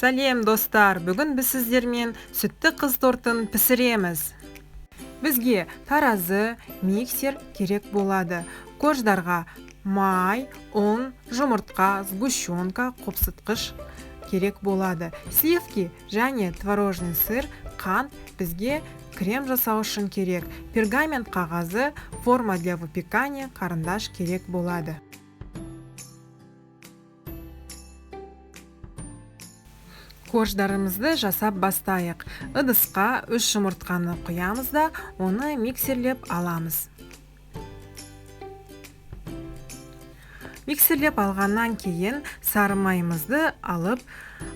Сәлем, достар! Бүгін біз сіздермен сүтті қыз тортын пісіреміз. Бізге таразы, миксер керек болады. Корждарға май, ұн, жұмыртқа, сгущенка, қопсытқыш керек болады. Сливки және творожный сыр, қант бізге крем жасау үшін керек. Пергамент қағазы, форма для выпекания, қарындаш керек болады. Корждарымызды жасап бастайық. Ыдысқа 3 жұмыртқаны құямыз да, оны миксерлеп аламыз. Миксерлеп алғаннан кейін сары майымызды алып,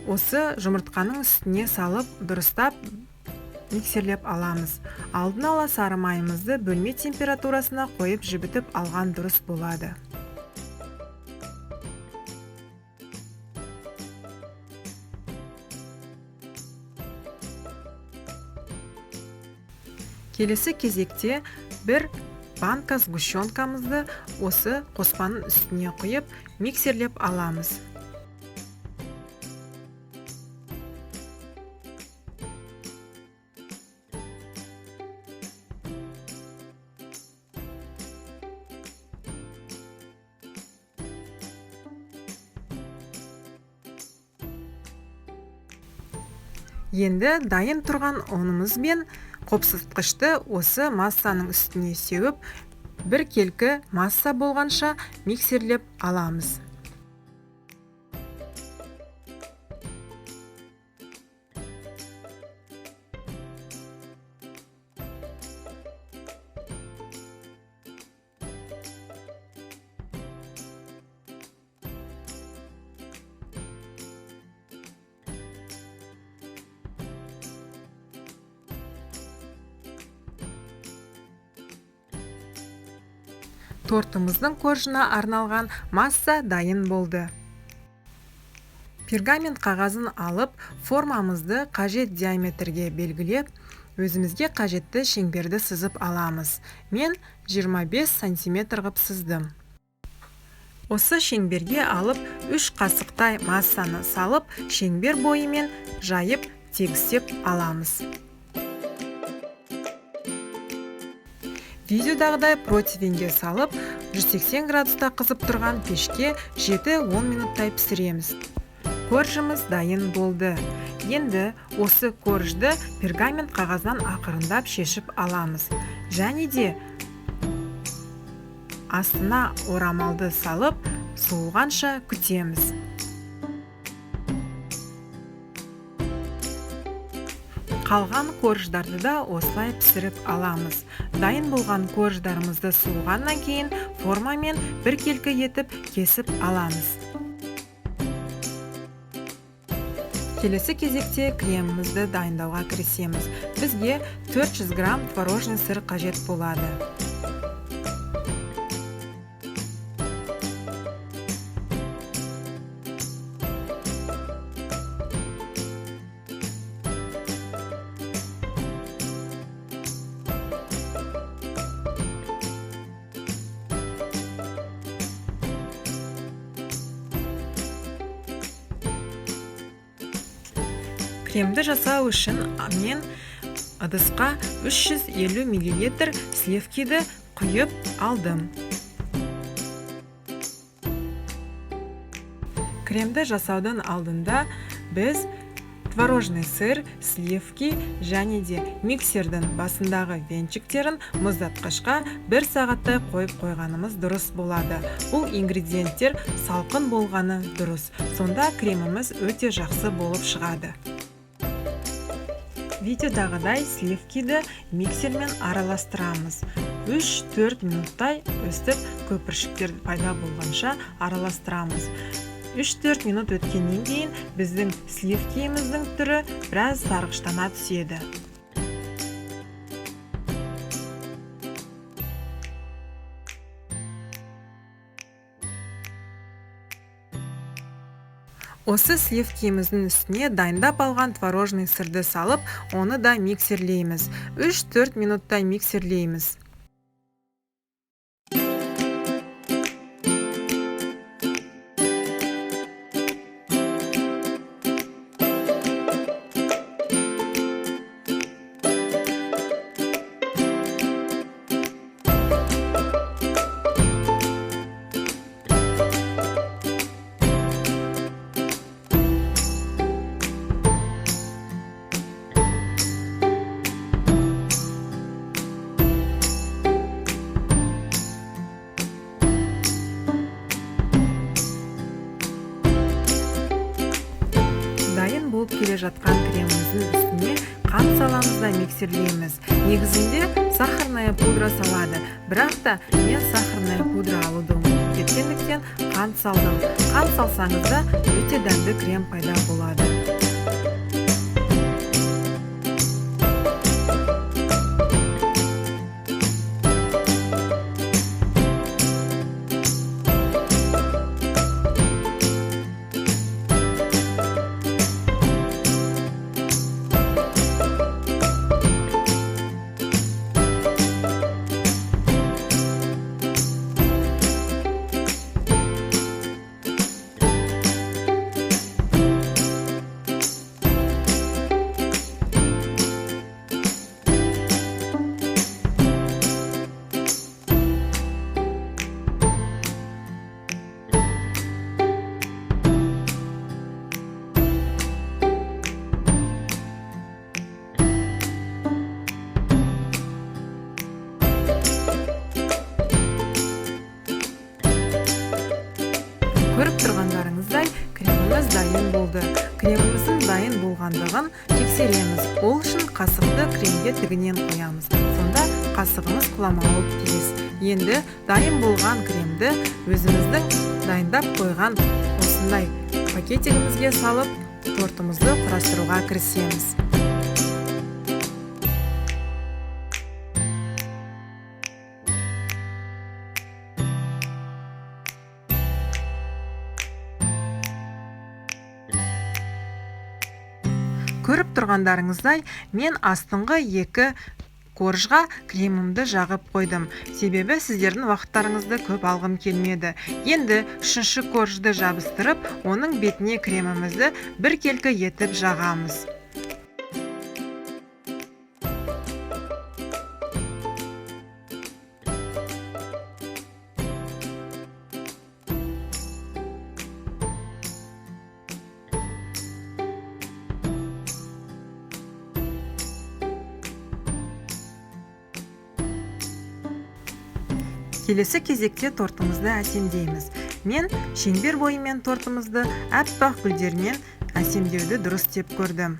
осы жұмыртқаның үстіне салып, дұрыстап миксерлеп аламыз. Алдын ала сары майымызды бөлме температурасына қойып жібітіп алған дұрыс болады. Келесі кезекте бір банка сгущенкамызды осы қоспаның үстіне құйып, миксерлеп аламыз. Енді дайын тұрған ұнымыз бен қопсытқышты осы массаның үстіне сеуіп, бір келкі масса болғанша миксерлеп аламыз. Тортымыздың коржына арналған масса дайын болды. Пергамент қағазын алып, формамызды қажет диаметрге белгілеп, өзімізге қажетті шеңберді сызып аламыз. Мен 25 сантиметр ғып сыздым. Осы шеңберге алып, 3 қасықтай массаны салып, шеңбер бойымен жайып, тегістеп аламыз. Видеодағыдай противенге салып, 180 градуста қызып тұрған пешке 7-10 минуттай пісіреміз. Коржымыз дайын болды. Енді осы коржды пергамент қағазынан ақырындап шешіп аламыз. Және де астына орамалды салып, суығанша күтеміз. Қалған корждарды да осылай пісіріп аламыз. Дайын болған корждарымызды суығаннан кейін формамен біркелкі етіп кесіп аламыз. Келесі кезекте кремімізді дайындауға кірісеміз. Бізге 400 грамм творожный сыр қажет болады. Кремді жасау үшін мен ыдысқа 350 миллилитр сливкиді құйып алдым. Кремді жасаудың алдында біз творожный сыр, сливки және де миксердің басындағы венчиктерін мұздатқышқа 1 сағаттай қойып қойғанымыз дұрыс болады. Бұл ингредиенттер салқын болғаны дұрыс. Сонда креміміз өте жақсы болып шығады. Видеодағыдай сливкиді миксермен араластырамыз. 3-4 минуттай өстіп көпіршіктер пайда болғанша араластырамыз. 3-4 минут өткеннен кейін біздің сливкиіміздің түрі біраз сарғыштана түседі. Осы сливкиіміздің үстіне дайындап алған творожный сырды салып, оны да миксерлейміз. 3-4 минуттай миксерлейміз. Дайын болып келе жатқан креміміздің үстіне қант саламыз да, миксерлейміз. Негізінде сахарная пудра салады, бірақ та мен сахарная пудра алуды ұмытып кеткендіктен, қант салдым. Қант салсаңыз да, өте дәмді крем пайда болады. Көріп тұрғандарыңыздай, креміміз дайын болды. Креміміздің дайын болғандығын тексереміз. Ол үшін қасықты кремге тігінен қоямыз, сонда қасығымыз құламауы тиіс. Енді дайын болған кремді өзіміздің дайындап қойған осындай пакетигімізге салып, тортымызды құрастыруға кірісеміз. Көріп тұрғандарыңыздай, мен астыңғы екі коржға кремімді жағып қойдым, себебі сіздердің уақыттарыңызды көп алғым келмеді. Енді үшінші коржды жабыстырып, оның бетіне кремімізді біркелкі етіп жағамыз. Келесі кезекте тортымызды әсемдейміз. Мен шеңбер бойымен тортымызды аппақ гүлдермен әсемдеуді дұрыс деп көрдім.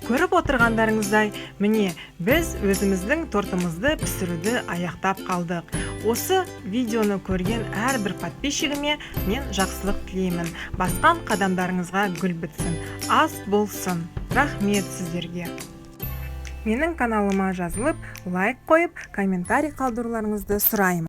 Көріп отырғандарыңыздай, міне, біз өзіміздің тортымызды пісіруді аяқтап қалдық. Осы видеоны көрген әрбір подписчигіме мен жақсылық тілеймін. Басқан қадамдарыңызға гүл бітсін, ас болсын. Рахмет сіздерге. Менің каналыма жазылып, лайк қойып, комментарий қалдыруларыңызды сұраймын.